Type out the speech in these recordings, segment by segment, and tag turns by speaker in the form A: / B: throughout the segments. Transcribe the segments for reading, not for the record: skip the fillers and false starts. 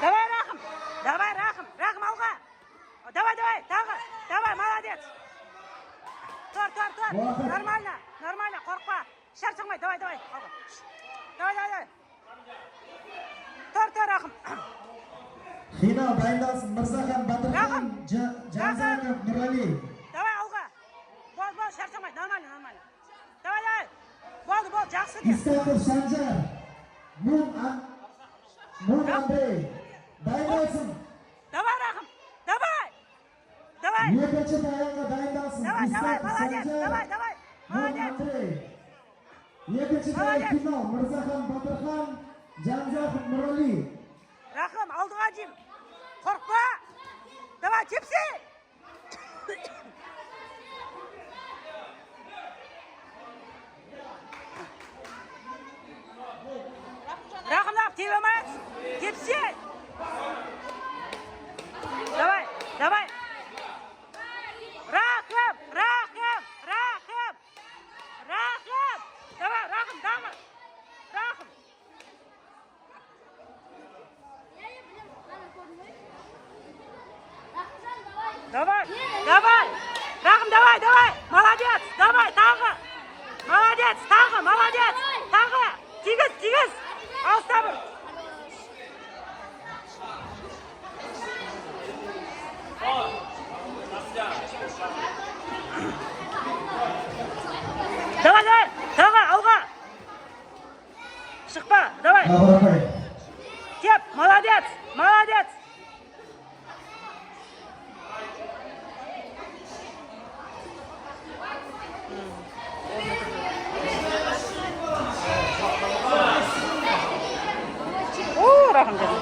A: Давай, Рахым, давай, Рахым, Рахым, алға. Давай, давай, тағы, давай, молодец. Тұр, тұр, тұр,
B: Уақыт.
A: Нормально, нормально, қорықпа. Шаршамай, давай, давай, алға. Давай, давай, давай. Тұр, тұр, Рахым.
B: Финал дайындалсын. Мырзахан Батырхан,
A: Рахым.
B: Жанзаков Нұрали.
A: Давай, алға. Болды, болды, шаршамай, нормально, нормально. Давай, давай. Болды, болды, жақсы де.
B: Исаков Санжар, Мун Андрей. Дайындалсын.
A: Давай, Рахым, давай. Давай,
B: Екінші таяққа дайындалсын.
A: давай, давай,
B: Исаков
A: молодец,
B: Санжар,
A: давай, давай,
B: Мун
A: молодец.
B: Андрей. Екінші таяқ
A: Молодец.
B: финал. Мырзахан Батырхан, Жанзаков Нұрали.
A: Рахым, алдыға деймін. Қорықпа. Давай, тепсе. Рахымдап, тебе алмайсың. Тепсе. Давай, давай. Рахым, Рахым, Рахым. Рахым. Давай, Рахым, дамы. Рахым. Давай, давай. Рахым, давай, давай. Молодец, давай, тағы. Молодец, тағы, молодец. Тағы. Тигіз, тигіз. Алыста бір. Давай, давай. Тағы, алға. Шықпа, давай.
B: Абырапай.
A: Теп, молодец, молодец. О, Рахым деді.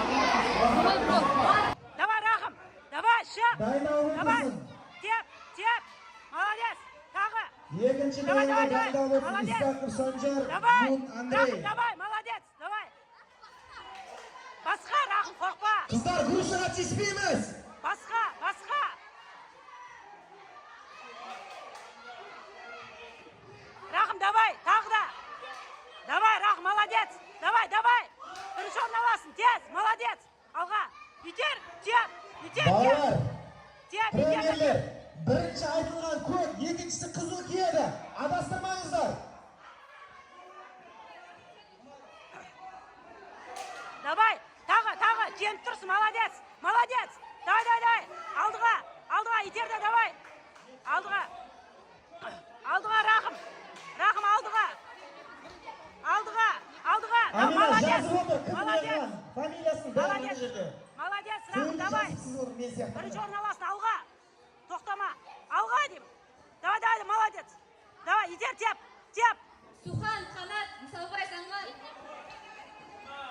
A: Давай, Рахым, давай, шық.
B: Дайындалып
A: Давай,
B: отырсын.
A: теп, теп, молодец, тағы.
B: Екінші
A: Давай,
B: таяққа
A: давай, давай.
B: дайындалып отырсын.
A: Молодец.
B: Исаков Санжар,
A: Давай,
B: Мун
A: Рахым,
B: Андрей.
A: давай, молодец, давай. Басқа, Рахым, қорықпа.
B: Қыздар, грушаға тиіспейміз.
A: Басқа, басқа. Рахым, давай, тағы да. Давай, Рахым, молодец. Давай, давай. Бірінші орын аласың, тез, молодец. Алға. Итер, теп, итер, теп.
B: Балалар,
A: Теп, итер,
B: тренерлер, бірінші айтылған көк, екіншісі қызыл киеді. Адастырмаңыздар.
A: Давай, тағы, тағы, жеңіп тұрсың, молодец, молодец. Давай, давай, давай. Алдыға, алдыға, итер де, давай. Алдыға. Алдыға, Рахым. Рахым, алдыға. Алдыға, алдыға. Да,
B: Амина
A: молодец.
B: жазып отыр, кім
A: Молодец.
B: неғылған, фамилиясын бәрі мына
A: Молодец.
B: жерде.
A: Молодец, Рахым,
B: Сөйлі
A: давай.
B: жазып сіз отыр, мен сияқты.
A: Бірінші орын аласың, алға. Тоқтама. Алға деймін. Давай, давай, молодец. Давай, итер, теп, теп.
C: Сухан, Қанат, Мысалбай, Заңғар.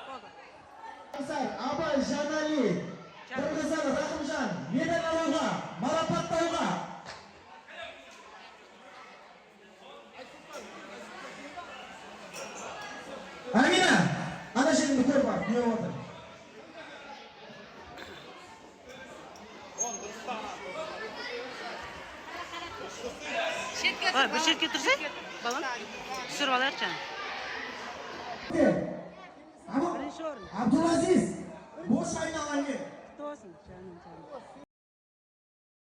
A: Болды.
B: Абай Жанали, Қырғызстан Рахымжан, медаль алуға, марапаттауға. Амина, ана жерінде көр бар, не болып отыр.
A: Ой, бір шетке тұрсай, балам. Түсіріп алайық жаңа.
B: Абу-
A: Бірінші орын.
B: Абдулазиз, бош айналайын.
A: Құтты болсын, жаным, жаным.